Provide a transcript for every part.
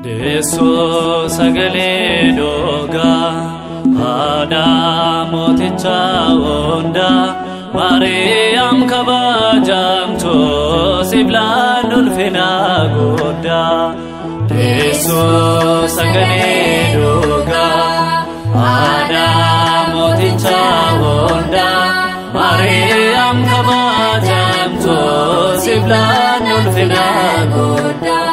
Deessoo sagalee dhugaa haadha mooticha hundaa Maariyaam kabajamtuu sibilaan ulfina guddaa. Deessoo sagalee dhugaa haadha mooticha hundaa Maariyaam kabajamtuu sibilaan ulfina guddaa.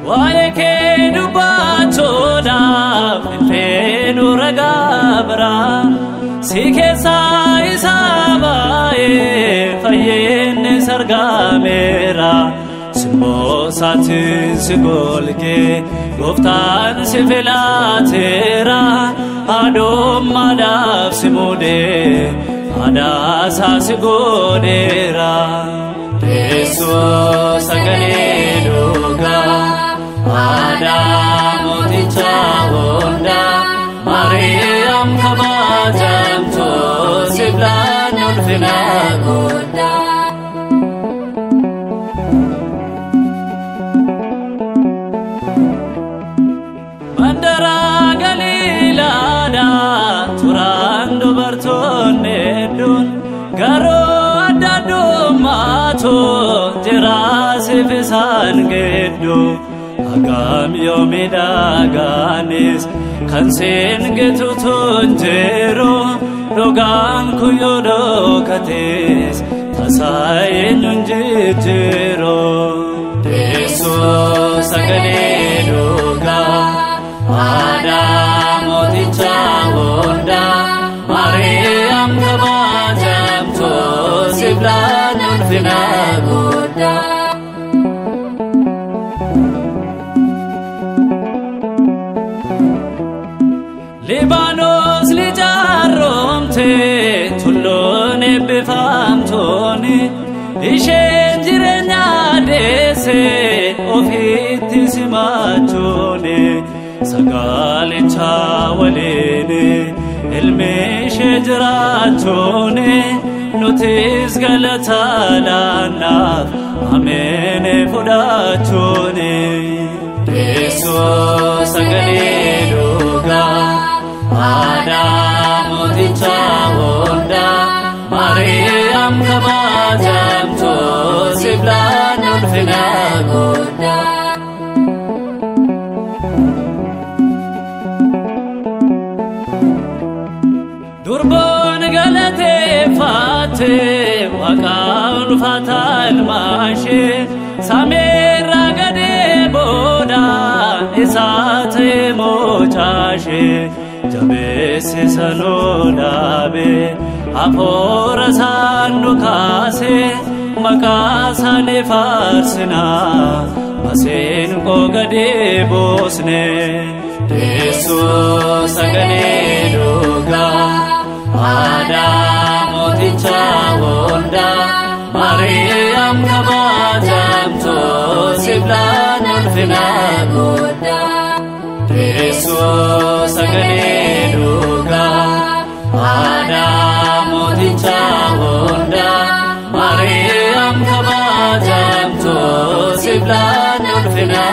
Waa'ee kee dubbachuudhaaf hin ragaa biraa si keessaa isa baay'ee fayyinni sargameera. Simboo isaatiin si golgee gooftaan si filateera. Haadhummaadhaaf si muudee haadhaasaa si godheera. Deessoo sagalee dhugaa haadha mooticha hundaa Maariyaam kabajamtuu sibilaan ulfina guddaa. Mandara Galiilaadhaa turaan dubartoonni hedduun garuu adda addummaatu jira siif isaan gidduu. Hagam yoo miidhagaanis kan seen getutu hin jiru dhugaan kun yoo dhokates tasaa eenyuun jijjiiru. Deessoo sagalee dhugaa haadha mooticha hundaa Maariyaam kabajamtuu sibilaan ulfina guddaa. Libaanoos lijaaromte tulluun eebbifamtoonni isheen jireenya deesse ofitti simachuuni sagalichaa waliin ilmi ishee jiraachuuni nutis galata laannaaf ameen fudhachuuni. Deessoo sagalee dhugaa haadha mooticha hundaa Maariyaam kabajamtuu sibilaan ulfina guddaa. Durboon galateeffatte waaqa ulfaataa ilma ishee samiirraa gadee booda isaa ta'e moocaashee jabeessi sanuu dhaabee hafuura isaan nu kaasee maqaa isaanii faarsinaa maseenqoo gadee buusne. Deessoo sagalee dhugaa haadha mooticha hundaa Maariyaam kabajamtuu sibilaan ulfina guddaa. Deessoo sagalee dhugaa haadha mooticha hundaa Maariyaam kabajamtuu sibilaan ulfina